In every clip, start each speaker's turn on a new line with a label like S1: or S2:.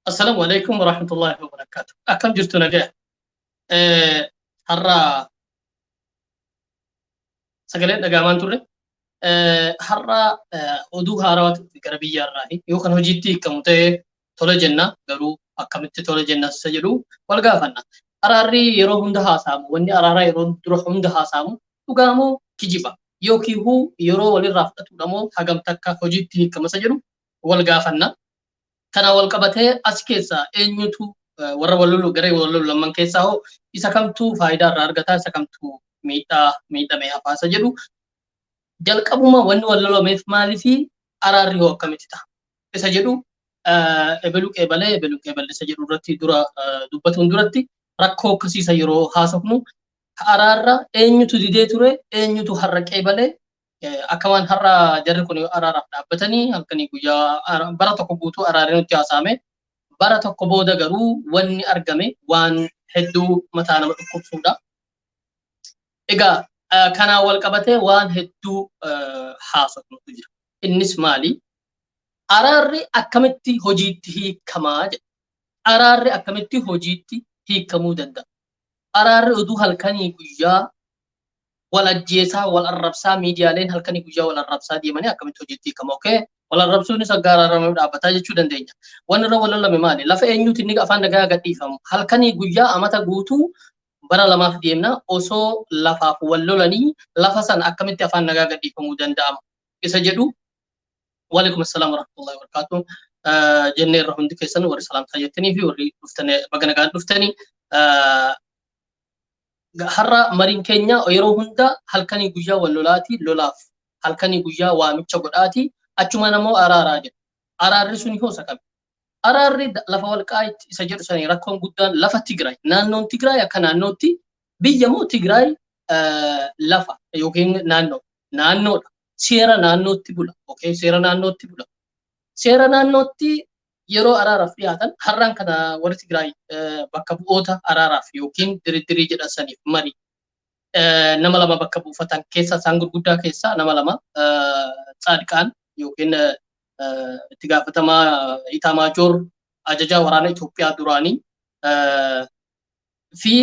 S1: Assalaamu alaikum warahmatullahi wabarakatuh. Akkam jirtu, nagaya? Har'a sagaleen dhagahamaan turre. Har'a oduu haarawaatu gara biyya irraa yoo kan hojiitti hiikamu ta'e tola jenna, garuu akkamitti tola jenna isa jedhu wal gaafanna. Araarri yeroo hunda haasa'amu, wanni araaraa yeroo dura hunda haasa'amu dhugaa moo kijiba? Yookiin yeroo walirraa fudhatudha moo hagam takka hojiitti hiikama isa jedhu wal gaafanna. Kana wal qabatee as keessa eenyutu warra wal lolu, garee wal lolu lamman keessaa hoo isa kamtu faayidaa irraa argataa, isa kamtu miidhaa miidhamee hafaa isa jedhu, jalqabuma wanni wal lolameef maaliifi araarri hoo akkamitti ta'a isa jedhu, ebelu qeebalee ebelu qeeballe isa jedhu irratti dura dubbatuun duratti, rakkoo akkasiisa yeroo haasofnu araarra eenyutu didee ture, eenyutu har'a qeebalee? Akka waan har'a jarri kun araaraaf dhaabbatanii halkanii guyyaa bara tokko guutuu araarri nutti haasa'ame, bara tokko booda garuu wanni argame waan hedduu mataa nama dhukkubsuudha. Egaa kanaan wal qabatee waan hedduu haasofnutu jira. Innis maali? Araarri akkamitti hojiitti hiikamaa jedha. Araarri akkamitti hojiitti hiikamuu danda'a? Araarri oduu halkanii guyyaa wal ajjeesaa, wal arrabsaa, miidiyaaleen halkanii guyyaa wal arrabsaa deemanii akkamitti hojiitti hiikama? Okay? Wal arrabsuunis akka araaramee dhaabbataa jechuu dandeenya. Wanni irra wal lolame maali? Lafa eenyuuti inni afaan nagaa gadhiifamu? Halkanii guyyaa amata guutuu bara lamaaf deemna osoo lafaaf wal lolanii, lafa sana akkamitti afaan nagaa gadhiifamuu danda'ama isa jedhu. Waalaikum assalaam warahmatullahi wabarakatuh. Jennee irra hundi keessan warri salaamtaa jettanii fi warri dhuftanii baga nagaan dhuftanii. Har'a mariin keenya yeroo hunda halkanii guyyaa wal lolaati, lolaaf halkanii guyyaa waamicha godhaati, achumaan ammoo araaraa jedhu. Araarri suni hoo isa kami? Araarri lafa Walqaayitti isa jedhu sanii rakkoon guddaan lafa Tigraay. Naannoon Tigraay akka naannootti biyya moo Tigraay lafa yookiin naannoo? Naannoodha. Seera naannootti bula. Okay, seera naannootti bula. Seera naannootti yeroo araaraaf dhiyaatan, har'aan kana warri Tigraay bakka bu'oota araaraaf yookiin diriddirii jedhan saniif marii nama lama bakka buufatan keessa, isaan gurguddaa keessaa nama lama, Tsaadqaan yookiin itti gaafatamaa Itaamaajoor ajajaa waraana Itoophiyaa duraanii fi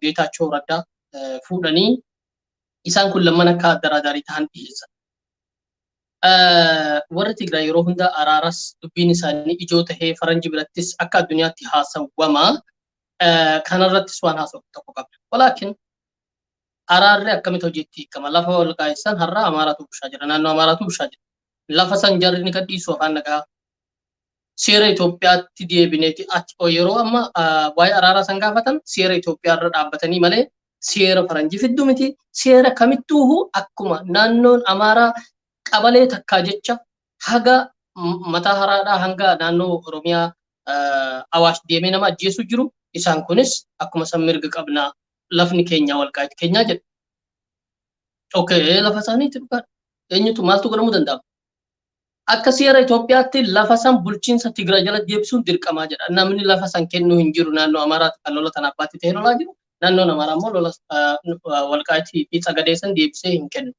S1: Geetaachoo Raddaa fuudhanii, isaan kun lamman akka daraadaarii ta'an dhiyeessan. Warri Tigraay yeroo hunda araaras dubbiin isaanii ijoo tahee faranji birattis akka addunyaatti haasawwama. Kanarrattis waan haasa'u tokko qabna. Walaakin araarri akkamitti hojiitti hiikama? Lafa Walqaayit har'a Amaaraatu bulchaa jira. Naannoo Amaaraatu bulchaa jira. Lafa san jarri ni gadhiisu afaan nagaa? Seera Itoophiyaatti deebineeti achi yeroo amma waa'ee araaraa san gaafatan seera Itoophiyaa irra dhaabbatanii malee seera faranjii fidduu miti. Seera kamittuuhu akkuma naannoon Amaaraa qabalee takkaa jecha haga mataa haraadhaa hanga naannoo Oromiyaa Awaash deemee nama ajjeessu jiru, isaan kunis akkuma san mirga qabnaa, lafni keenya Walqaayit keenyaa jedhu. Okay, lafa isaaniitti dhugaadha. Eenyutu maaltu godhamuu danda'a? Akka seera Itoophiyaatti lafa san bulchiinsa Tigraay jala deebisuun dirqamaa jedha. Namni lafa san kennuu hin jiru. Naannoo Amaaraatti kan lola tana abbaatti ta'ee lolaa jiru. Naannoon Amaaraa immoo lola Walqaayitii fi Tsagadee san deebisee hin kennu.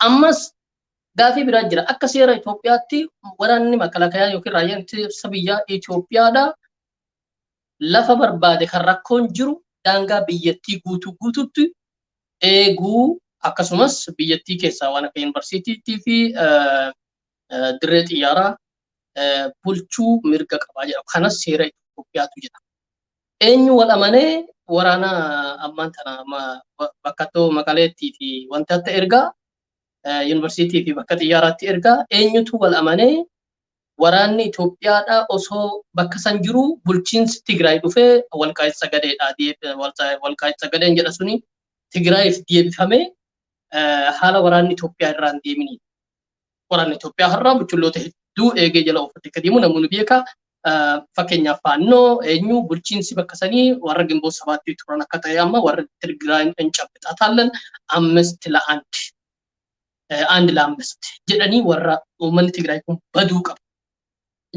S1: Ammas gaafii biraa jira. Akka seera Itoophiyaatti waraanni makalakayaa yookiin raayyaan ittisa biyyaa Itoophiyaadha. Lafa barbaade kan rakkoon jiru daangaa biyyattii guutuu guutuutti eeguu, akkasumas biyyattii keessaa waan akka yuunivarsiitiitii fi dirree xiyyaaraa bulchuu mirga qabaa jedha. Kanas seera Itoophiyaatu jedha. Eenyu wal amanee waraana ammaan tana bakka Maqaleettii fi wanta akka ergaa yuunivarsiitii fi bakka xiyyaaraatti ergaa, eenyutu wal amanee waraanni Itoophiyaadha osoo bakka san jiru bulchiinsi Tigraay dhufee Walqaayit Sagadeedha, Walqaayit Sagadeen jedha suni Tigraayiif deebifamee haala waraanni Itoophiyaa irraa hin deemini? Waraanni Itoophiyaa har'a buchulloota hedduu eegee jala ooffatee akka deemu namoonni beeka. Fakkeenyaaf Faannoo eenyu bulchiinsi bakka sanii warra Gimboo Sabaatti turan akka ta'e, amma warra Tigraay hin cabxataallan አምስት ለአንድ አንድ ለአምስት jedhanii warra uummanni Tigraay kun baduu qaba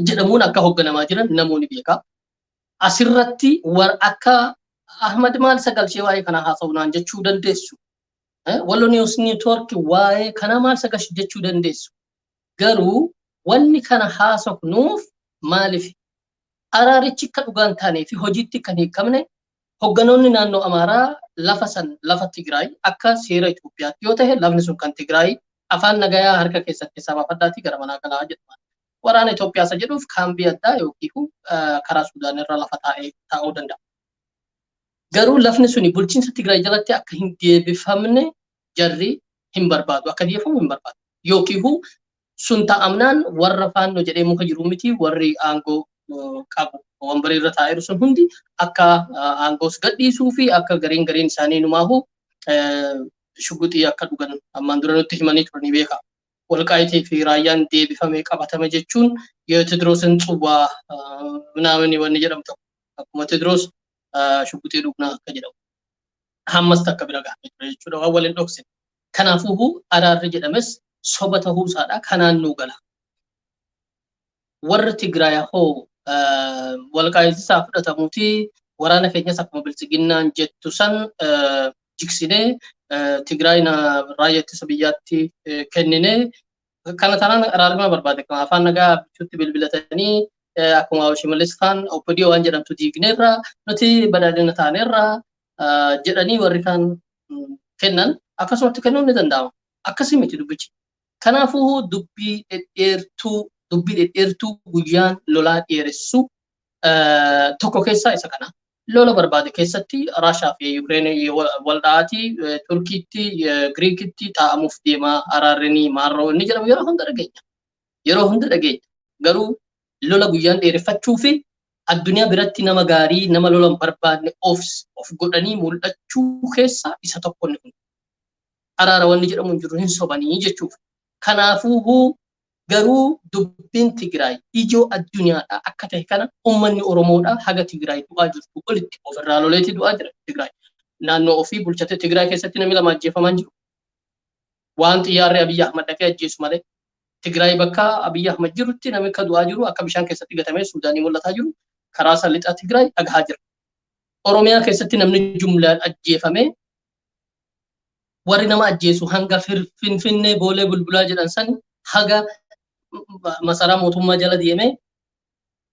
S1: jedhamuun akka hoogganamaa jiran namoonni beeka. Asirratti war akka Ahmad maal sagalchee waa'ee kana haasa'u naan jechuu dandeessu. Wallo News Network waa'ee kana maal sagalchee jechuu dandeessu. Garuu wanni kana haasofnuuf Maaliif araarichi akka dhugaan taanee fi hojiitti kan hiikamne hogganoonni naannoo Amaaraa lafa san lafa Tigraay akka seera Itoophiyaatti yoo ta'e lafni sun kan Tigraay afaan nagayaa harka keessatti sabaafadhaatii gara manaa galaa jedhama. Waraana Itoophiyaa isa jedhuuf kaambii addaa yookiin karaa Sudaan irra lafa taa'ee taa'uu danda'a. Garuu lafni suni bulchiinsa Tigraay jalatti akka hin deebifamne jarri hin barbaadu. Akka deebifamu hin barbaadu. Yookiin sun ta'amnaan warra faannoo jedhee muka jiru miti warri aangoo qabu wambarii irra taa'eeru sun hundi akka aangoos gadhiisuu fi akka gariin gariin isaanii numaahu shuguxii akka dhugan ammaan dura nutti himanii turanii beeka. Walqaayitii fi raayyaan deebifamee qabatame jechuun የቴዎድሮስን ጽዋ ምናምን wanni jedhamu tokko akkuma Teediroos shuguxii dhugnaa akka jedhamu. Hammas takka bira gahamee ture jechuudha waan waliin dhoksine. Kanaafuu araarri jedhames soba ta'uu isaadha kanaan nuu gala. Warri Tigraay hoo walqaayitii isaa fudhatamuuti waraana keenyas akkuma biltsiginnaan jettu san jigsinee Tigraay raayyaa ittisa biyyaatti kenninee kana taanaan araarama barbaade. Kan afaan nagaa bichuutti bilbilatanii akkuma Shimallis faan OPDO waan jedhamtu diigneerra nuti badhaadhina taaneerra jedhanii warri kaan kennan akkasumatti kennuun ni danda'ama. Akkasii miti dubbichi. Kanaafuu dubbii dhedheertuu guyyaan lolaa dheeressu tokko keessaa isa kana. Lola barbaade keessatti Raashaa fi Yukireen wal dha'aatii Turkiitti, Giriikitti taa'amuuf deemaa araarrinii maarroo inni jedhamu yeroo hunda dhageenya. Yeroo hunda dhageenya. Garuu lola guyyaan dheereffachuu fi addunyaa biratti nama gaarii nama lola hin barbaadne of godhanii mul'achuu keessaa isa tokko inni kun. Araara wanni jedhamu hin jiru hin sobanii jechuudha. Kanaafuu garuu dubbiin Tigraay ijoo addunyaadha akka ta'e kana uummanni Oromoodha haga Tigraay du'aa jirtu olitti ofirraa loleeti du'aa jira Tigraay. Naannoo ofii bulchate Tigraay keessatti namni lama ajjeefamaa jiru. Waan xiyyaarri Abiyyi Ahmad dhaqee ajjeesu malee Tigraay bakka Abiyyi Ahmad jirutti namni akka du'aa jiru akka bishaan keessatti gatamee Suudaanii mul'ataa jiru karaa salixaa Tigraay dhagahaa jira. Oromiyaa keessatti namni jumlaan ajjeefamee warri nama ajjeesu hanga Finfinnee Boolee Bulbulaa jedhan san haga masaraa mootummaa jala deemee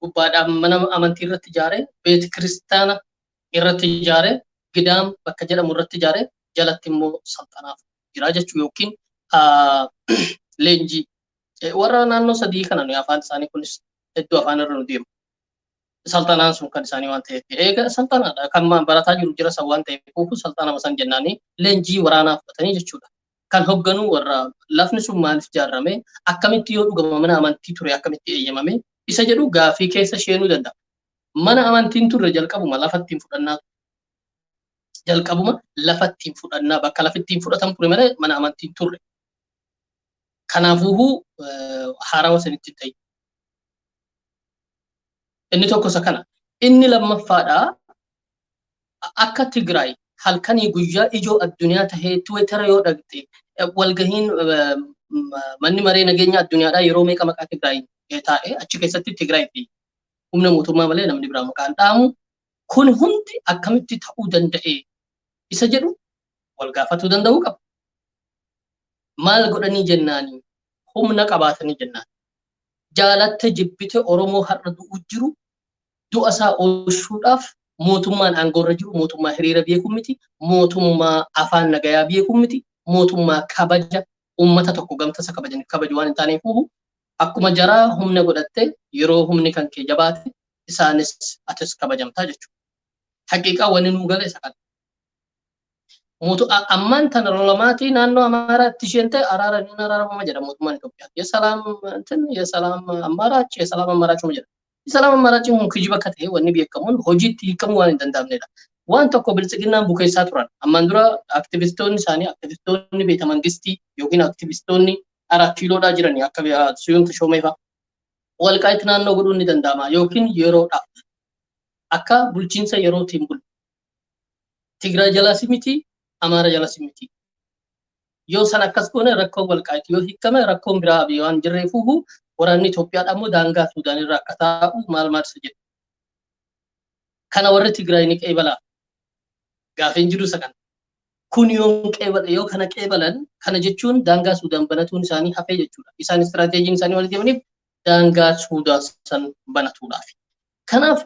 S1: gubbaadhaan mana amantii irratti ijaaree beet kiristaana irratti ijaaree gidaam bakka jedhamu irratti ijaaree jalatti immoo salxanaaf jira jechuu yookiin leenjii warra naannoo sadii kana nuyi afaan isaanii kunis hedduu afaan irra nu deemu. Salxanaan sun kan isaanii waan ta'eef eega salxanaadha kan barataa jiru jira san waan ta'eef salxanama san jennaanii leenjii waraanaa fudhatanii jechuudha. Kan hogganu warra lafni sun maaliif ijaarame akkamitti yoo dhugama mana amantii ture akkamitti eeyyamame isa jedhu gaafii keessa seenuu danda'a. Mana amantiin turre jalqabuma lafa ittiin fudhannaa jalqabuma lafa ittiin fudhannaa bakka lafa ittiin fudhatamu ture malee mana amantiin turre. Kanaafuu haarawa sanitti ta'e. Inni tokko isa kana. Inni lammaffaadha akka Tigraay halkanii guyyaa ijoo addunyaa tahee Tiwiitara yoo dhaqxe walgahiin manni maree nageenya addunyaadhaa yeroo meeqa maqaa Tigraay taa'e achi keessatti Tigraay fi humna mootummaa malee namni biraa maqaan dhaamu kun hundi akkamitti ta'uu danda'e isa jedhu wal gaafatuu danda'uu qaba. Maal godhanii jennaani humna qabaatanii jennaan. Jaalatte jibbite Oromoo har'a du'uu jiru du'a isaa oolchuudhaaf mootummaan aangoorra jiru mootummaa hiriira beeku miti, mootummaa afaan nagayaa beeku miti, mootummaa kabaja uummata tokko gamta isa kabajaniif kabaju waan hin taaneef akkuma jaraa humna godhatte yeroo humni kan kee jabaate isaanis atis kabajamtaa jechuudha. Haqiiqaa wanni nuu gala isa kana. Ammaan tana lolamaatii naannoo Amaaraatti isheen ta'e araara ni araaramama jedha mootummaan Itoophiyaa. የሰላም እንትን የሰላም አማራጭ የሰላም አማራጭ jedha. የሰላም አማራጭ kun kijiba akka ta'e wanni beekamuun hojiitti hiikamuu waan hin danda'amnedha. Waan tokko biltsiginnaan bukeessaa turan. Ammaan dura aktivistoonni isaanii aktivistoonni beeta mangistii yookiin aktivistoonni Arat Kiiloodhaa jiran akka Siyuun Tashoomee fa'a. Walqaayitti naannoo godhuun ni danda'ama yookiin yeroodhaaf akka bulchiinsa yerootiin bulu. Tigraay jalas miti, Amaara jalas miti. Yoo san akkas goone rakkoon walqaayitti yoo hiikame rakkoon biraa waan jirreefuufu waraanni Itoophiyaadha immoo daangaa Suudaan irra akka taa'u maal maal isa jedhu. Kana warri Tigraay ni qeebalaa. Gaafiin jiru isa kana. Kun yoo qeebala yoo kana qeebalan kana jechuun daangaa Suudaan banatuun isaanii hafee jechuudha. Isaan istiraateejiin isaanii walitti deemaniif Daangaa Suudaan san banatuudhaaf. Kanaaf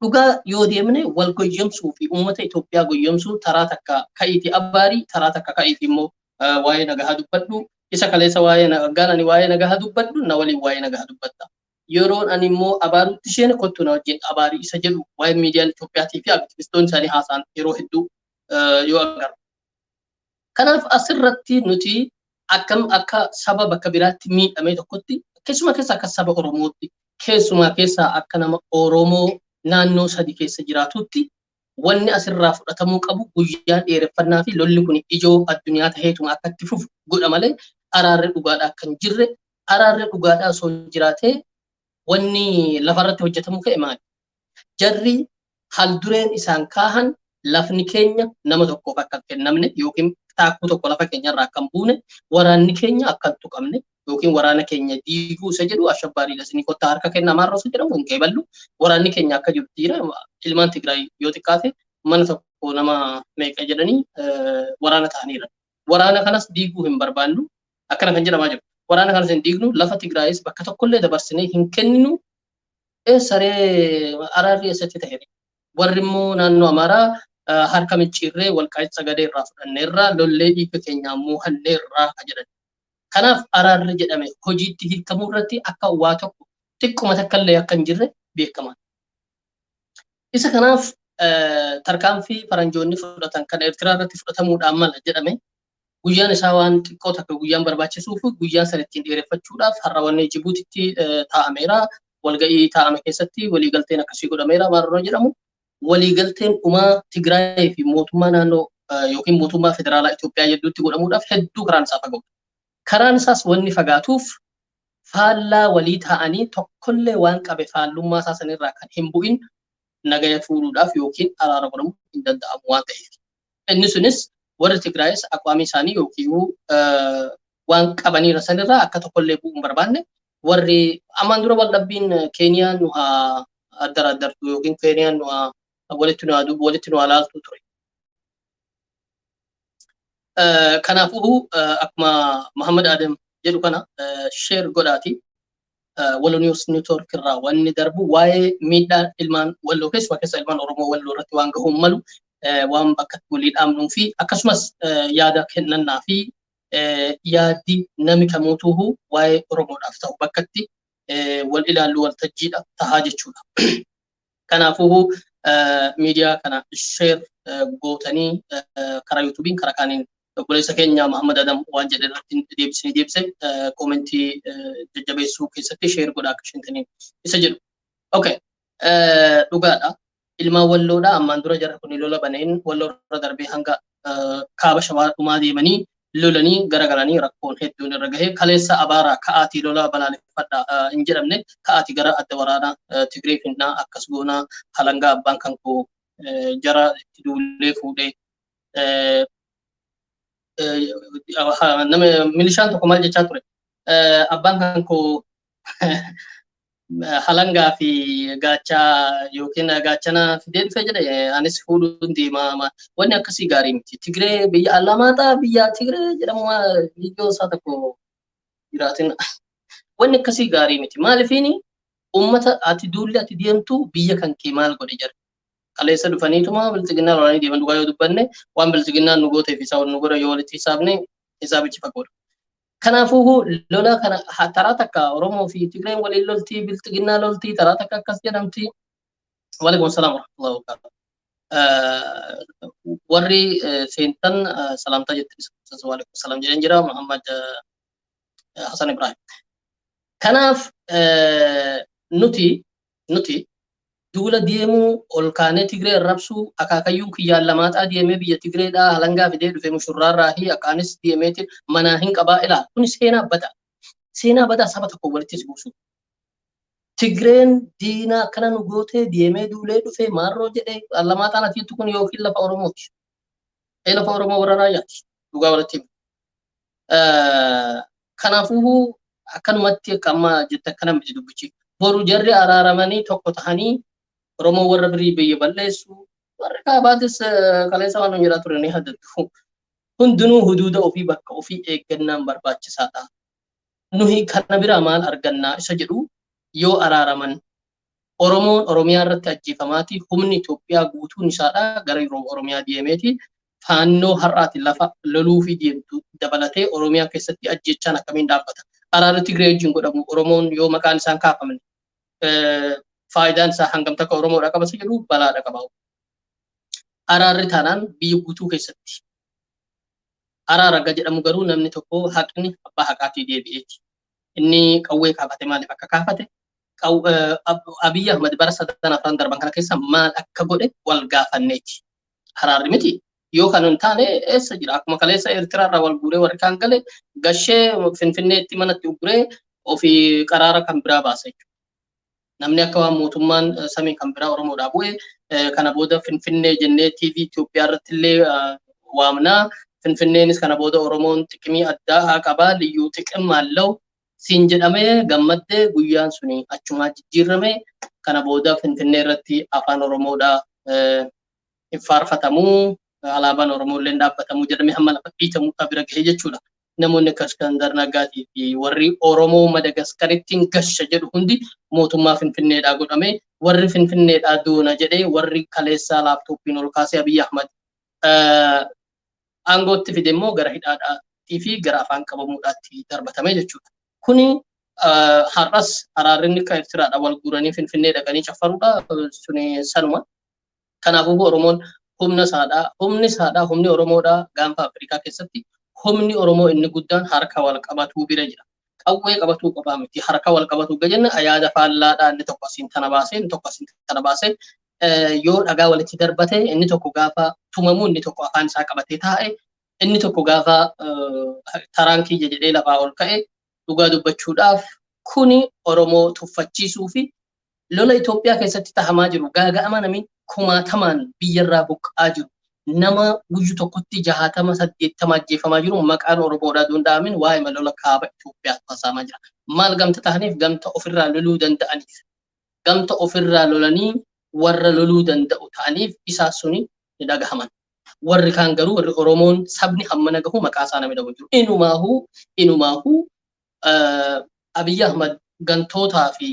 S1: dhugaa yoo deemne wal goyyomsuu fi uummata Itoophiyaa goyyomsuu taraa takka ka'iiti abbaarii, taraa takka ka'iiti immoo waa'ee nagahaa dubbadhu. Isa kaleessa waa'ee nagaan ani waa'ee nagahaa dubbadhu na waliin waa'ee nagahaa dubbatta. Yeroon ani immoo abaaruutti isheen kottu na wajjin abaarii isa jedhu waa'ee miidiyaan Itoophiyaatii fi aktivistoonni isaanii haasa'an yeroo hedduu yoo agarru. Kanaaf asirratti nuti akkam akka saba bakka biraatti miidhamee tokkotti, keessumaa keessa akka saba Oromootti, keessumaa keessa akka nama Oromoo naannoo sadi keessa jiraatutti, wanni asirraa fudhatamuu qabu guyyaan dheereffannaa fi lolli kun ijoo addunyaa taheetuma akka itti fufu godha malee araarri dhugaadhaa kan jirre. Araarri dhugaadhaa osoo jiraatee wanni lafarratti hojjetamuu ka'e maali? Jarri haldureen isaan kaahan lafni keenya nama tokkoof akka hin kennamne yookiin taakkuu tokko lafa keenyarraa akka hin buune, waraanni keenya akka hin tuqamne yookiin waraana keenya diiguu isa jedhu, ashabbaariidha isinii kottaa harka kennaa maarroo isa jedhamu hin qeeballu. Waraanni keenya akka jirutti jira. Ilmaan Tigraay yoo xiqqaate mana tokko nama meeqa jedhanii waraana ta'aniira. Waraana kanas diiguu hin barbaannu, akkana kan jedhamaa jiru. Waraana kanas hin diignu, lafa Tigraayis bakka tokkollee dabarsinee hin kenninu. Eessaree araarri eessatti ta'e? Warri immoo naannoo Amaaraa harka micciirree Walqaayit Sagadee irraa fudhanneerraa, lollee dhiiga keenyaa moohanneerraa ka jedhan. Kanaaf araarri jedhame hojiitti hiikamuu irratti akka waa tokko xiqquma takka illee akka hin jirre beekamaa. Isa kanaaf tarkaanfii faranjoonni fudhatan kan Eertiraa irratti fudhatamuudhaan mala jedhame guyyaan isaa waan xiqqoo takka guyyaan barbaachisuuf guyyaan san ittiin dheereffachuudhaaf har'a wanni Jibuutitti taa'ameera. Walga'ii taa'ame keessatti waliigalteen akkasii godhameera maarroo jedhamu. Waliigalteen dhumaa Tigraay fi mootummaa naannoo yookiin mootummaa federaalaa Itoophiyaa gidduutti godhamuudhaaf hedduu karaan isaa fagoo. Karaan isaas wanni fagaatuuf faallaa walii ta'anii tokkollee waan qabe faallummaa isaa sanirraa kan hin bu'in nagaya fuudhuudhaaf yookiin araara godhamuu hin danda'amu waan ta'eef. Inni sunis warri Tigraayis aqwaamii isaanii yookiin waan qabaniira sanirraa akka tokkollee bu'uu hin barbaanne. Warri ammaan dura waldhabbiin Keeniyaan nu haa addaraaddartu yookiin Keeniyaan nu haa walitti nu haa walitti nu haa laaltu ture. Kanaafuu akkuma Muhammad Adam jedhu kana share godhaati. Wallo News Network irraa wanni darbu waa'ee miidhaa ilmaan Walloo, keessumaa keessa ilmaan Oromoo Walloo irratti waan gahuun malu, waan bakka walii dhaabnuu fi akkasumas yaada kennannaa fi yaaddi nami kamuutuu waa'ee Oromoodhaaf ta'u bakkatti wal ilaallu waltajjiidha tahaa jechuudha. Kanaafuu miidiyaa kana share gootanii karaa YouTubeiin karaa kaaniin obboleessa keenya Muhammad Adam waan jedhe irratti deebisanii deebise commentii jajjabeessuu keessatti share godhaa akka isheen isa jedhu. Okay. Dhugaadha. Ilmaan Walloodha. Ammaan dura jarri kun lola baneen Walloo irra darbee hanga kaaba Shawaa dhumaa deemanii lolanii garagalanii rakkoon hedduun irra gahe. Kaleessa abaaraa ka'aatii lola balaaleffadha hin jedhamne, ka'aatii gara adda waraanaa Tigree finnaa, akkas goonaa, halangaa abbaan kan koo jara itti duulee fuudhee. Nama milishaan tokko maal jechaa ture? Abbaan kan koo halangaa fi gaachaa yookiin gaachana fidee dhufe jedhe, anis fuudhuun deemaa. Wanni akkasii gaarii miti. Tigree biyya Alamaaxaa, biyya Tigree jedhamu iddoo isaa tokko jiraatin. Wanni akkasii gaarii miti. Maalifiini uummata ati duulli ati deemtu biyya kan kee maal godhe jira? Kaleessa dhufaniituma bilxiginnaa lolanii deeman. Dhugaa yoo dubbanne waan bilxiginnaan nu gooteef isaa nu godha yoo walitti hisaabne hisaabichi fagoodha. Kanaafuu lola kana taraa takka Oromoo fi Tigreen waliin loltii, bilxiginnaa loltii, taraa takka akkas jedhamti. Waalaikum salaam warahmatullahi wabarakatuh. Warri seentan salaamtaa jettanii, waalaikum salaam jedhan jira Muhammad Hasan Ibrahim. Kanaaf nuti duula deemuu ol kaanee Tigree arrabsuu, akaakayyuun kiyyaan Lamaaxaa deemee biyya Tigreedhaa halangaa fidee dhufe, mushurraarraa fi akkaanis deemeeti manaa hin qabaa ilaa, kun seenaa badaa. Seenaa badaa saba tokko walitti buusu. Tigreen diinaa akkana nu gootee deemee duulee dhufee maarroo jedhee Lamaaxaan atiitu kun yookiin lafa Oromooti. Ee, lafa Oromoo warra Raayyaati. Dhugaa walitti himu. Kanaafuu akkanumatti akka amma jette akkana miti dubbichi. Boru jarri araaramanii tokko tahanii Oromoo warra birii biyya balleessu, warri kaabaatis kaleessa waan nu jedhaa ture ni hadattu. Hundinuu huduuda ofii bakka ofii eeggannaan barbaachisaadha. Nuyi kana biraa maal argannaa isa jedhu. Yoo araaraman Oromoon Oromiyaa irratti ajjeefamaati, humni Itoophiyaa guutuun isaadha gara Oromiyaa deemeeti. Faannoo har'aati lafa loluu fi deemtu dabalatee Oromiyaa keessatti ajjechaan akkamiin dhaabbata? Araarri Tigree wajjin godhamu Oromoon yoo maqaan isaan kaafamne faayidaan isaa hangam takka Oromoodha qaba isa jedhu balaadha qaba. Araarri taanaan biyya guutuu keessatti. Araara aga jedhamu garuu namni tokko haqni abbaa haqaatii deebi'eeti. Inni qawwee kaafate maaliif akka kaafate, Abiyyi Ahmad bara sadan afran darban kana keessa maal akka godhe wal gaafanneeti. Araarri miti. Yoo kan hin taane eessa jira? Akkuma kaleessa Eertiraa irraa wal guuree warri kaan gale gashee Finfinneetti manatti ugguree ofii qaraara kan biraa baasa jechuudha. Namni akka waan mootummaan samii kan biraa Oromoodhaa bu'e kana booda Finfinnee jennee TV Itoophiyaa irratti illee waamnaa. Finfinneenis kana booda Oromoon xiqimii addaa qabaa, liyyuu xiqim አለው siin jedhamee gammaddee guyyaan suni achumaa jijjiirame. Kana booda Finfinnee irratti afaan Oromoodhaa hin faarfatamuu, alaabaan Oromoo illee dhaabbatamuu jedhamee hamma lafa dhiitamuudhaa bira gahe jechuudha. Namoonni akka Iskandar Naggaatii fi warri Oromoo Madagaskaritti gasha jedhu hundi mootummaa Finfinneedhaa godhame, warri Finfinneedhaa doona jedhee warri kaleessaa laaptooppiin ol kaasee Abiyyi Ahmad aangootti fide immoo gara hidhaadhaatii fi gara afaan qabamuudhaatti darbatame jechuudha. Kuni har'as araarri akka Eertiraadha wal guuranii Finfinnee dhaqanii caffaruudha suni sanuma. Kanaafuu Oromoon humna isaadhaa, humni isaadhaa, humni Oromoodhaa gaanfa Afrikaa keessatti humni Oromoo inni guddaan harka wal qabatuu bira jira. Qawwee qabatuu qofaa miti, harka wal qabatuu jenna yaada faallaadhaa inni tokko asiin tana baasee, inni tokko asiin tana baasee yoo dhagaa walitti darbate inni tokko gaafa tumamu inni tokko afaan isaa qabatee taa'e, inni tokko gaafa taraan kiyya jedhee lafaa ol ka'e dhugaa dubbachuudhaaf kuni Oromoo tuffachiisuu fi lola Itoophiyaa keessatti tahamaa jiru gaaga'ama namni kumaatamaan biyyarraa buqqa'aa jiru nama guyyu tokkotti 60 80 ajjeefamaa jiru maqaan Oromoodhaa danda'amin waa'ee lola kaaba Itoophiyaa haasa'amaa jira. Maal gamta tahaniif gamta ofirraa loluu danda'aniif, gamta ofirraa lolanii warra loluu danda'u ta'aniif isaa suni ni dhagahaman. Warri kaan garuu warri Oromoon sabni hammana gahu maqaa isaa namni dhabu jiru. Inumaahuu Abiyyi Ahmad gantootaa fi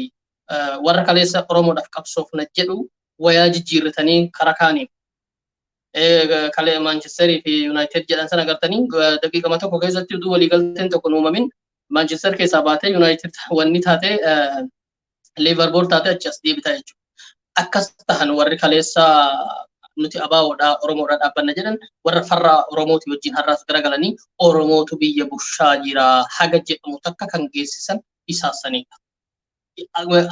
S1: warra kaleessa Oromoodhaaf qabsoofna jedhu wayaa jijjiirratanii karaa kaaniin kalee Maanchisterii fi Yuunaayitid jedhan sana agartanii daqiiqama tokko keessatti utuu waliigalteen tokko hin uumamin Maanchister keessaa baatee Yuunaayitid wanni taatee Liivarpuul taatee achi as deebitaa jechuudha. Akkas tahan warri kaleessa nuti abaawoodhaa Oromoodhaa dhaabbanna jedhan warra farra Oromooti wajjin har'aas garagalanii Oromootu biyya bushaa jira haga jedhamu takka kan geessisan isaasanidha.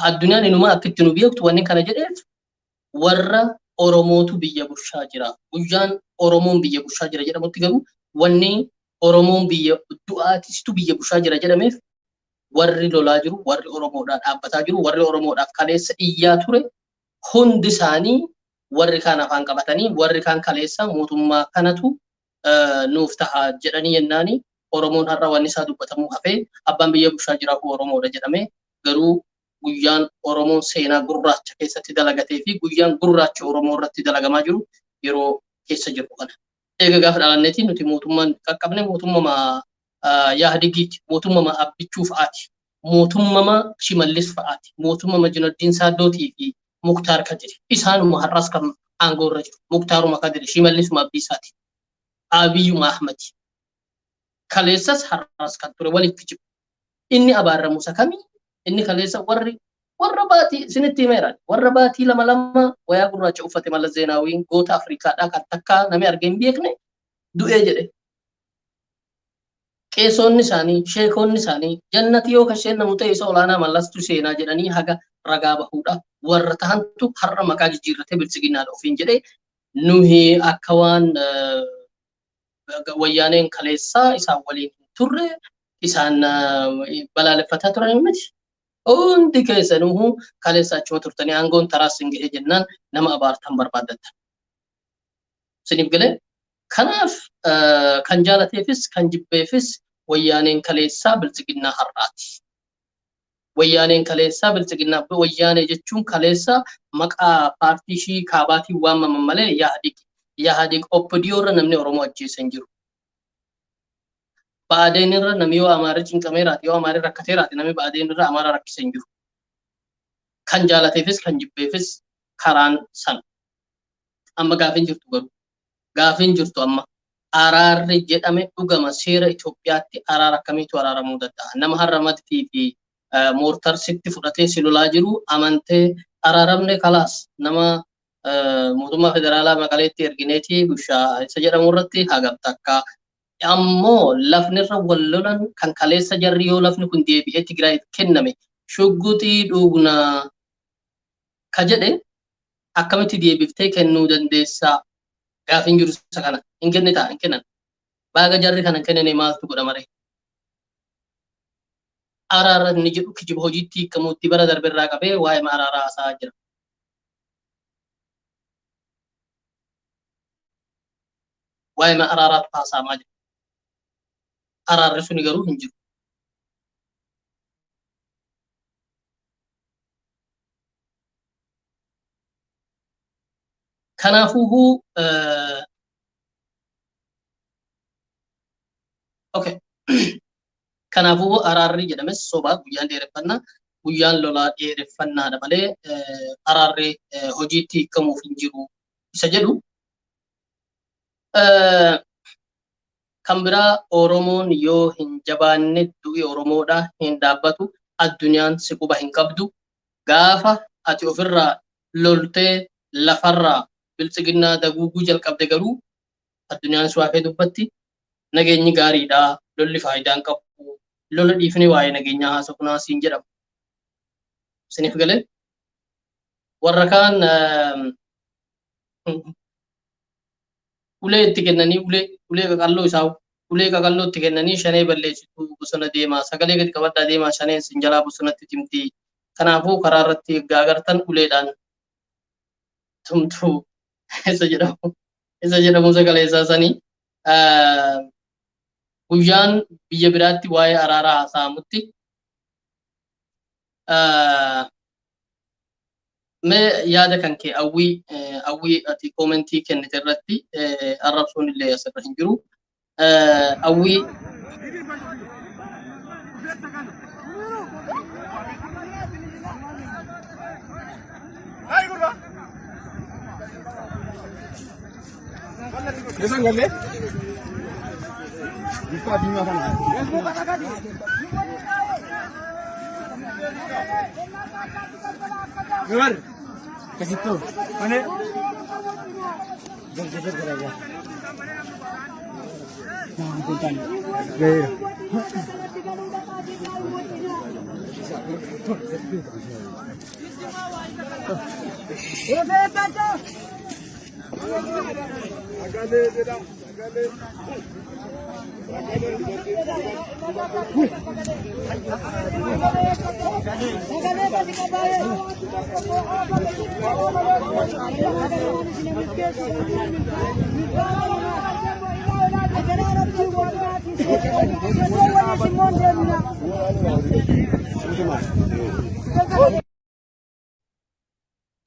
S1: Addunyaan inumaa akka itti nu beektu wanni kana jedheef warra Oromootu biyya bushaa jira. Guyyaan Oromoon biyya bushaa jira jedhamutti garuu wanni Oromoon biyya du'aatistu biyya bushaa jira jedhameef warri lolaa jiru, warri Oromoodhaa dhaabbataa jiru, warri Oromoodhaaf kaleessa iyyaa ture hundi isaanii warri kaan afaan qabatanii warri kaan kaleessa mootummaa kanatu nuuf taha jedhanii yennaani Oromoon har'a wanni isaa dubbatamuu hafee abbaan biyya bushaa jira Oromoodha jedhamee garuu guyyaan Oromoon seenaa gurraacha keessatti dalagatee fi guyyaan gurraacha Oromoo irratti dalagamaa jiru yeroo keessa jirru kana. Eega gaafa dhalanneetiin nuti mootummaan qaqqabne mootummaa Yaahdigiiti, mootummaa Abbichuu fa'aati, mootummaa Shimallis fa'aati, mootummaa Junaddiin Saaddootii fi Muktaar Kadiri. Isaanuma har'as kan aangoo irra jiru. Muktaaruma Kadiri, Shimallisuma Abdiisaati, Abiyyuma Ahmadi. Kaleessas har'as kan ture walitti jiru. Inni abaaramu isa kamii? Inni kaleessa warri warra baatii isinitti himeera. Warra baatii lama lama wayaa gurraacha uffate Mallas Zeenaawiin goota Afrikaadhaa kan takkaa namni argee hin beekne du'ee jedhe. Qeesonni isaanii, sheekonni isaanii jannati yoo kasheen namu ta'e isa olaanaa Mallastu seenaa jedhanii haga ragaa bahuudha. Warra tahantu har'a maqaa jijjiirratee bilchiginnaadha ofiin jedhee nuhi akka waan wayyaaneen kaleessaa isaan waliin hin turre isaan balaaleffataa turan miti. Hundi keessanuu kaleessa achuma turtanii aangoon taraas hin gahe jennaan nama abaartan barbaaddattan. Isiniif galee? Kanaaf kan jaalateefis kan jibbeefis wayyaaneen kaleessaa bilchiginnaa har'aati. Wayyaaneen kaleessaa bilchiginnaa wayyaanee jechuun kaleessa maqaa paartii ishii kaabaatiin waamaman malee Yaadig. Yaadig OPDO irra namni Oromoo ajjeese hin jiru. Ba'aadeen irra namni yoo Amaarri cinqameeraati yoo Amaarri rakkateeraati namni Ba'aadeen irra Amaara rakkise hin jiru. Kan jaalateefis kan jibbeefis karaan sana. Amma gaafiin jirtu garuu gaafiin jirtu amma araarri jedhame dhugama seera Itoophiyaatti araara akkamiitu araaramuu danda'a? Nama har'a madfii fi moortarsitti fudhatee si lolaa jiru amantee araaramne kalaas nama mootummaa federaalaa Maqaleetti ergineeti bushaa isa jedhamu irratti hagam takka ammoo lafni irra wal lolan kan kaleessa jarri yoo lafni kun deebi'ee Tigraayiif kenname shugguxii dhugnaa ka jedhe akkamitti deebiftee kennuu dandeessaa? Gaafiin jiru isa kana. Hin kennitaa? Hin kennan. Baaga jarri kana hin kennine maaltu godhama ree? Araara inni jedhu kijiba hojiitti hiikamuutti bara darbe irraa qabee waa'ee araaraa haasa'aa jira. Waa'ee araaraatu haasa'amaa jira. Araarri suni garuu hin jiru. Kanaafuu okay. Kanaafuu araarri jedhames sobaa guyyaan dheereffannaa guyyaan lolaa dheereffannaadha malee araarri hojiitti hiikamuuf hin jiru isa jedhu. Kan biraa Oromoon yoo hin jabaanne du'i Oromoodha hin dhaabbatu, addunyaan si quba hin qabdu. Gaafa ati ofirraa loltee lafarraa biltsiginnaa daguuguu jalqabde garuu addunyaan si waafee dubbatti. Nageenyi gaariidha, lolli faayidaa hin qabu, lola dhiifnee waa'ee nageenyaa haasofnaa siin jedhama. Isiniif galee? Warra kaan ulee itti kennanii ulee ulee qaqalloo isaa ulee qaqalloo itti kennanii shanee balleessitu bosona deemaa sagalee gadi qabadhaa deemaa shaneen sin jalaa bosonatti timti. Kanaafuu karaa irratti eeggaa agartan uleedhaan tumtuu isa jedhamu sagalee isaa sanii guyyaan biyya biraatti waa'ee araaraa haasa'amutti mee yaada kan kee Hawwii ati comment kennite irratti arrabsuun illee asirra hin jiru. Hawwii.
S2: Kesan galle? Bifta diimaa kana. Gabar. Kasittu. Mane. Jal jal jal jal. Gaheera.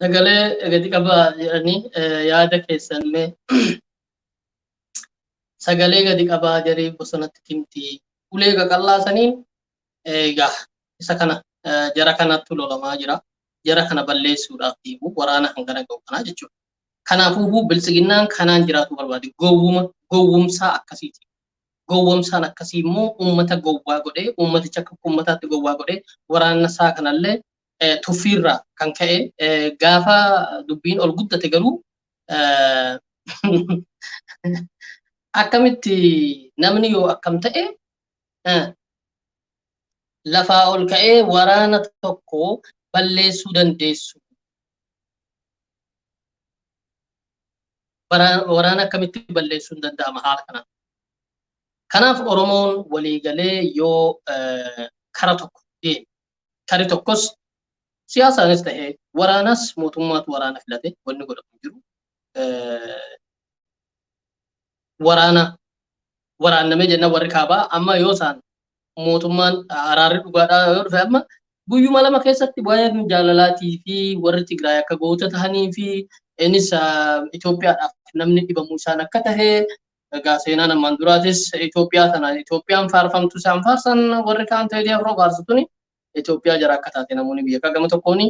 S1: Sagalee gadi qabaa jedhanii yaada keessan mee sagalee gadi qabaa jarii bosonatti timti. Ulee qaqallaa saniin egaa isa kana jara kanatti lolamaa jira. Jara kana balleessuudhaaf deemu waraana hangana ga'u kanaa jechuudha. Kanaafuu biltsiginnaan kanaan jiraatu barbaade gowwuma gowwumsaa akkasiiti. Gowwomsaan akkasii immoo uummata gowwaa godhee uummaticha akka uummataatti gowwaa godhee waraana isaa kanallee tuffiirraa kan ka'e gaafa dubbiin ol guddate garuu akkamitti namni yoo akkam ta'e lafaa ol ka'ee waraana tokko balleessuu dandeessu. Waraana akkamitti balleessuun danda'ama haala kanaan? Kanaaf Oromoon waliigalee yoo kara tokko deeme, kari tokkos siyaasaanis ta'ee waraanas mootummaatu waraana filate wanni godhamu jiru. Waraana waraannamee jenna warri kaabaa amma yoo isaan mootummaan araarri dhugaadhaa yoo dhufe amma guyyuma 2 keessatti waa'een jaalalaatii fi warri Tigraay akka goota tahanii fi innis Itoophiyaadhaaf namni dhibamu isaan akka tahe egaa seenaan ammaan duraatis Itoophiyaa tana Itoophiyaan faarfamtu isaan faarsan warri kaan ta'ee afroo faarsu tuni Itoophiyaa jara akka taate namoonni biyya gama tokkoon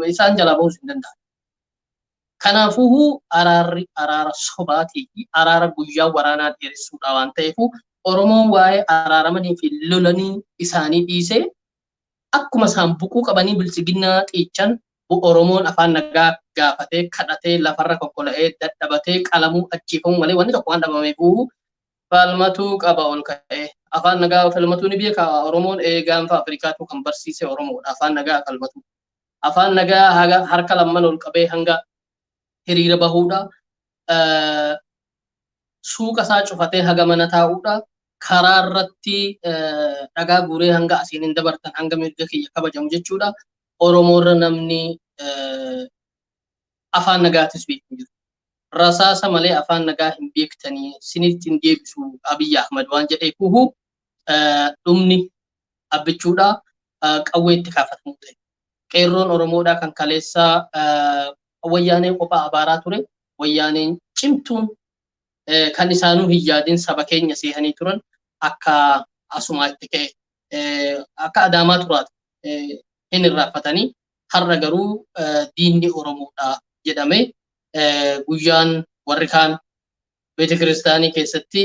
S1: Isaan jalaa bahuus hin danda'an. Kanaafuu araarri araara sobaatii fi araara guyyaa waraanaa dheeressuudha waan ta'eef Oromoon waa'ee araaramanii fi lolanii isaanii dhiisee akkuma isaan buquu qabanii bilchiginnaa xiichan Oromoon afaan nagaa gaafatee kadhatee lafarra kokkola'ee dadhabatee qalamuu ajjeefamuu malee wanni tokko waan dhabameef falmatuu qaba ol ka'ee. Afaan nagaa falmatuu ni beeka Oromoon gaanfa Afrikaatu kan barsiise Oromoodha afaan nagaa falmatuu. Afaan nagaa harka lamman ol qabee hanga hiriira bahuudha. Suuqa isaa cufatee haga mana taa'uudha. Karaa irratti dhagaa guuree hanga asiin hin dabartan hanga mirga kiyya kabajamu jechuudha. Oromoorra namni afaan nagaatis beeku hin jiru. Rasaasa malee afaan nagaa hin beektanii sinitti hin deebisu Abiyyi Ahmad waan jedheefuhu dhumni abbichuudha qawwee itti kaafatamuu ta'e. Qeerroon Oromoodhaa kan kaleessaa wayyaanee qophaa abaaraa ture. Wayyaaneen cimtuun kan isaanuu hin yaadin saba keenya seehanii turan akka asumaa itti ka'e akka Adaamaa turaati hin irraanfatanii har'a garuu diinni Oromoodha jedhamee guyyaan warri kaan beeta kiristaanii keessatti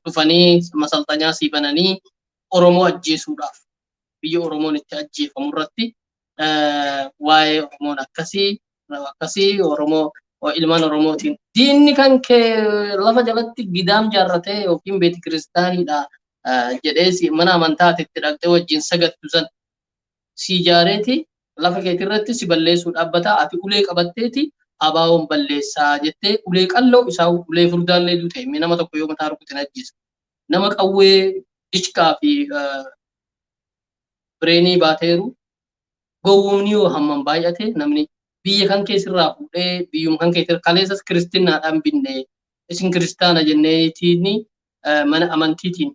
S1: dhufanii masalxanyaa sii bananii Oromoo ajjeesuudhaaf biyya Oromoon itti ajjeefamu irratti waa'ee Oromoon akkasii akkasii Oromoo ilmaan Oromootiin diinni kan kee lafa jalatti gidaam jaarratee yookiin beeti kiristaaniidha jedhee mana amantaati itti dhaqxee wajjin sagattu san si ijaareeti lafa keetirratti si balleessuu dhaabbata ati ulee qabatteeti abaawoon balleessaa jettee ulee qalloo isaa ulee furdaallee duute nama tokko yoo mataa rukute ajjeesa. Nama qawwee dichqaa fi bireenii baateeru gowwoomni yoo hammam baay'ate namni biyya kan keessirraa fuudhee biyyuma kan keessirraa kaleessas kiristiinaadhaan binne isin kiristaana jenneetiin mana amantiitiin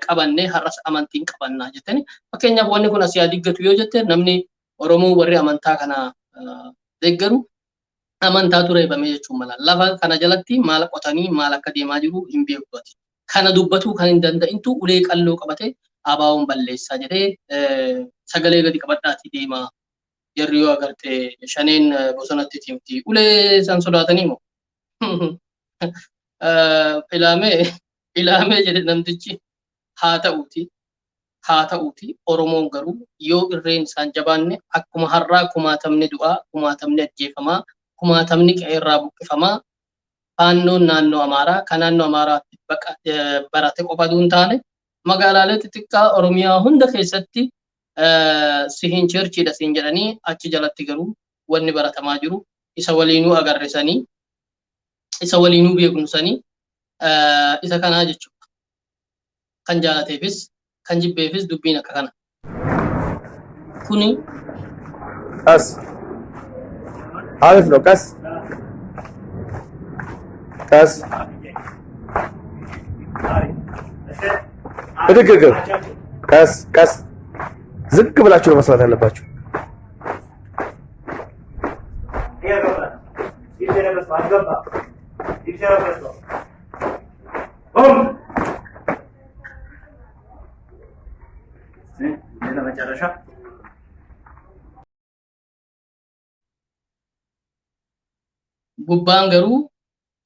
S1: qabanne har'as amantiin qabannaa jettani. Fakkeenyaaf wanni kun asii adiggatu yoo jette namni Oromoo warri amantaa kana deeggaru amantaatu reebame jechuun mala. Lafa kana jalatti maal qotanii maal akka deemaa jiru hin beeku. Kana dubbatuu kan hin danda'intu ulee qalloo qabate abaawoon balleessaa jedhee sagalee gadi qabadhaatii deema. Jarri yoo agarte shaneen bosonatti timti. Ulee san sodaatanii moo? Ilaamee ilaamee jedhe namtichi haa ta'uuti. Haa ta'uuti Oromoon garuu yoo irreen isaan jabaanne akkuma har'aa kumaatamni du'aa, kumaatamni ajjeefamaa, kumaatamni qe'eerraa buqqifamaa faannoon naannoo Amaaraa kan naannoo Amaaraatti barate qofa hin taane magaalaalee xixiqqaa Oromiyaa hunda keessatti sihin cherchiidha siin jedhanii achi jalatti garuu wanni baratamaa jiru isa waliinuu agarrisanii isa waliinuu beekumsanii isa kanaa jechuudha. Kan jaalateefis kan jibbeefis dubbiin akka kana. Kuni
S3: ቀስ አሪፍ ነው። ቀስ ቀስ ብድግ ቀስ ቀስ ዝቅ ብላችሁ ነው መስራት ያለባችሁ።
S1: Gubbaan garuu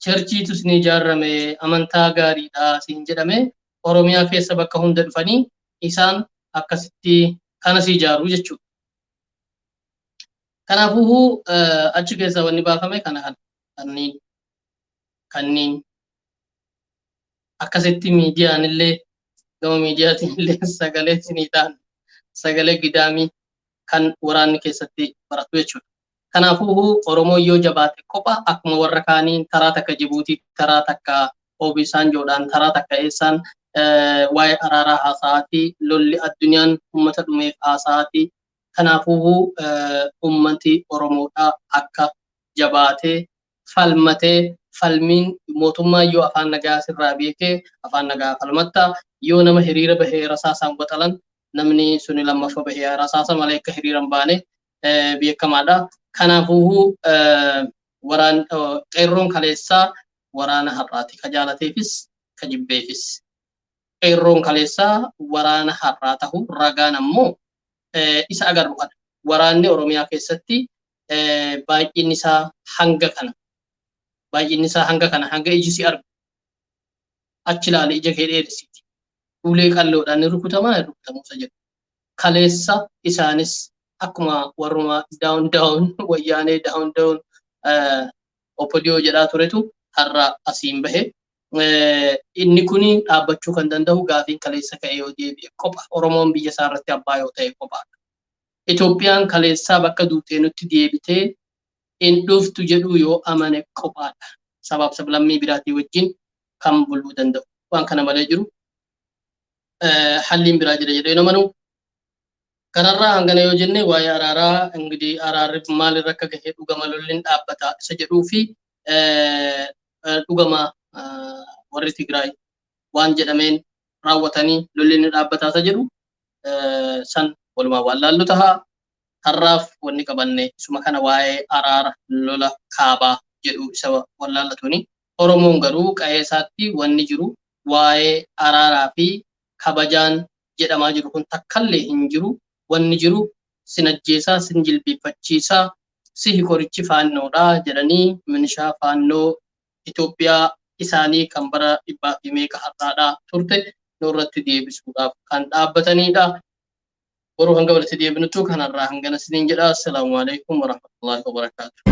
S1: cherchiitus ni ijaarame amantaa gaariidha siin jedhame Oromiyaa keessa bakka hunda dhufanii isaan akkasitti kanas ijaaru jechuudha. Kanaafuu achi keessa wanni baafame kana kana kanneen akkasitti miidiyaan illee gama miidiyaatiin illee sagalee isinii ta'an sagalee gidaamii kan waraanni keessatti baratu jechuudha. Kanaafuu Oromoon yoo jabaate kopha akkuma warra kaanii taraa takka Jibuutii, taraa takka Obisaanjoodhaan, taraa takka eessaan waa'ee araaraa haasa'aati. Lolli addunyaan uummata dhumeef haasa'aati. Kanaafuu uummati Oromoodhaa akka jabaatee falmatee falmiin mootummaa yoo afaan nagaa sirraa beekee afaan nagaa falmatta yoo nama hiriira bahee rasaasaan waxalan namni suni lammaffaa bahee rasaasa malee akka hiriira hin baane beekamaadha. Kanaafuu waraan qeerroon kaleessaa waraana har'aati. Ka jaalateefis ka jibbeefis. Qeerroon kaleessaa waraana har'aa ta'u ragaan ammoo Isa agarru kana. Waraanni Oromiyaa keessatti baay'inni isaa hanga kana. Baay'inni isaa hanga kana hanga iji si argu. Achi ilaali ija kee dheerisiiti. Ulee qalloodhaan ni rukutamaa hin rukutamuu isa jedhu. Kaleessa isaanis akkuma warruma down down Wayyaanee, down down OPDO jedhaa turetu har'a asiin bahe. Inni kuni dhaabbachuu kan danda'u gaafiin kaleessa ka'ee yoo deebi'e qofa. Oromoon biyya isaa irratti abbaa yoo ta'e qofaadha. Itoophiyaan kaleessaa bakka duutee nutti deebitee hin dhuftu jedhu yoo amane qofaadha. Sabaaf sablammii biraatii wajjin kan buluu danda'u. Waan kana malee jiru halliin biraa jira jedhee namanuu. Kanarraa hangana yoo jenne, waa'ee araaraa ingidihi araarri maalirra akka gahe, dhugama lolliin dhaabbata isa jedhuu fi dhugama warri Tigraay waan jedhameen raawwatanii lolli ni dhaabbataa isa jedhu san walumaa waan laallu taha. Har'aaf wanni qabanne isuma kana, waa'ee araara lola kaabaa jedhu isa wallaallatuni. Oromoon garuu qa'ee isaatti wanni jiru waa'ee araaraa fi kabajaan jedhamaa jiru kun takkallee hin jiru. Wanni jiru sin ajjeesaa, sin jilbiiffachiisaa, sihi qorichi faannoodha jedhanii minishaa faannoo Itoophiyaa isaanii kan bara dhibbaa fi meeqa har'aadhaa turte nurratti deebisuudhaaf kan dhaabbatanidha. Boruu hanga walitti deebinutu kanarraa hangana isiniin jedha. Assalaamu alaikum warahmatullahi wabarakaatuh.